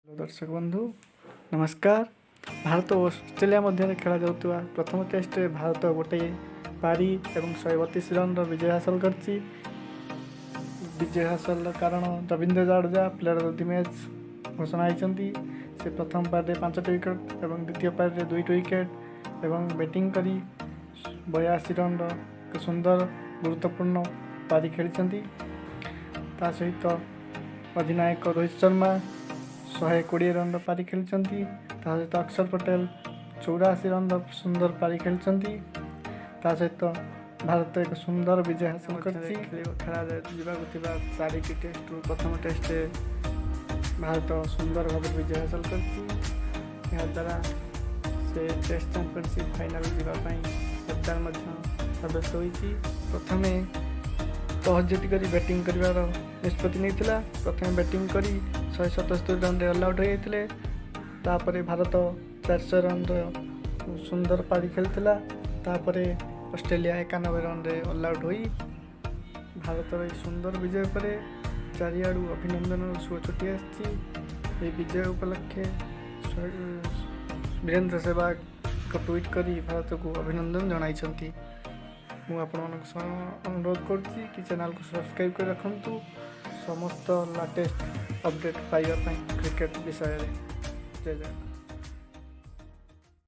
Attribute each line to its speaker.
Speaker 1: ଦର୍ଶକ ବନ୍ଧୁ, ନମସ୍କାର। ଭାରତ ଓ ଅଷ୍ଟ୍ରେଲିଆ ମଧ୍ୟରେ ଖେଳାଯାଉଥିବା ପ୍ରଥମ ଟେଷ୍ଟରେ ଭାରତ ଗୋଟିଏ ପାରି ଏବଂ 132 ରନ୍ର ବିଜୟ ହାସଲ କରିଛି। ବିଜୟ ହାସଲର କାରଣ Ravindra Jadeja player of the match ଘୋଷଣା ହୋଇଛନ୍ତି। ସେ ପ୍ରଥମ ପାରିରେ ପାଞ୍ଚଟି ୱିକେଟ୍ ଏବଂ ଦ୍ୱିତୀୟ ପାରିରେ ଦୁଇଟି ୱିକେଟ୍ ଏବଂ ବ୍ୟାଟିଂ କରି 82 ରନ୍ର ଏକ ସୁନ୍ଦର ଗୁରୁତ୍ୱପୂର୍ଣ୍ଣ ପାରି ଖେଳିଛନ୍ତି। ତା ସହିତ ଅଧିନାୟକ ରୋହିତ ଶର୍ମା 120 ରନ୍ର ପାରି ଖେଳିଛନ୍ତି। ତା ସହିତ ଅକ୍ଷର ପଟେଲ 84 ରନ୍ର ସୁନ୍ଦର ପାରି ଖେଳିଛନ୍ତି। ତା ସହିତ ଭାରତ ଏକ ସୁନ୍ଦର ବିଜୟ ହାସଲ କରିଛି। ଖେଳା ଯିବାକୁ ଥିବା ଚାରିଟି ଟେଷ୍ଟରୁ ପ୍ରଥମ ଟେଷ୍ଟରେ ଭାରତ ସୁନ୍ଦର ଭାବରେ ବିଜୟ ହାସଲ କରିଛି। ଏହାଦ୍ୱାରା ସେ ଟେଷ୍ଟ ଚାମ୍ପିଅନସିପ୍ ଫାଇନାଲ୍ ଯିବା ପାଇଁ ହକଦାର ମଧ୍ୟ ସାବ୍ୟସ୍ତ ହୋଇଛି। ପ୍ରଥମେ ଟସ୍ ଜିତିକରି ବ୍ୟାଟିଂ କରିବାର ନିଷ୍ପତ୍ତି ନେଇଥିଲା। ପ୍ରଥମେ ବ୍ୟାଟିଂ କରି 177 ରନ୍ରେ ଅଲ୍ ଆଉଟ୍ ହୋଇଯାଇଥିଲେ। ତାପରେ ଭାରତ 400 ରନ୍ର ସୁନ୍ଦର ପାରି ଖେଳିଥିଲା। ତାପରେ ଅଷ୍ଟ୍ରେଲିଆ 91 ରନ୍ରେ ଅଲ୍ ଆଉଟ୍ ହୋଇ ଭାରତର ଏହି ସୁନ୍ଦର ବିଜୟ ପରେ ଚାରିଆଡ଼ୁ ଅଭିନନ୍ଦନର ସୁଅ ଛୁଟି ଆସିଛି। ଏହି ବିଜୟ ଉପଲକ୍ଷେ ବୀରେନ୍ଦ୍ର ସେହବାଗ ଏକ ଟ୍ୱିଟ୍ କରି ଭାରତକୁ ଅଭିନନ୍ଦନ ଜଣାଇଛନ୍ତି। ମୁଁ ଆପଣମାନଙ୍କ ସହ ଅନୁରୋଧ କରୁଛି କି ଚ୍ୟାନେଲକୁ ସବସ୍କ୍ରାଇବ୍ କରି ରଖନ୍ତୁ ସମସ୍ତ ଲାଟେଷ୍ଟ ଅପଡ଼େଟ୍ ପାଇବା ପାଇଁ କ୍ରିକେଟ ବିଷୟରେ। ଜୟ ଜଗନ୍ନାଥ।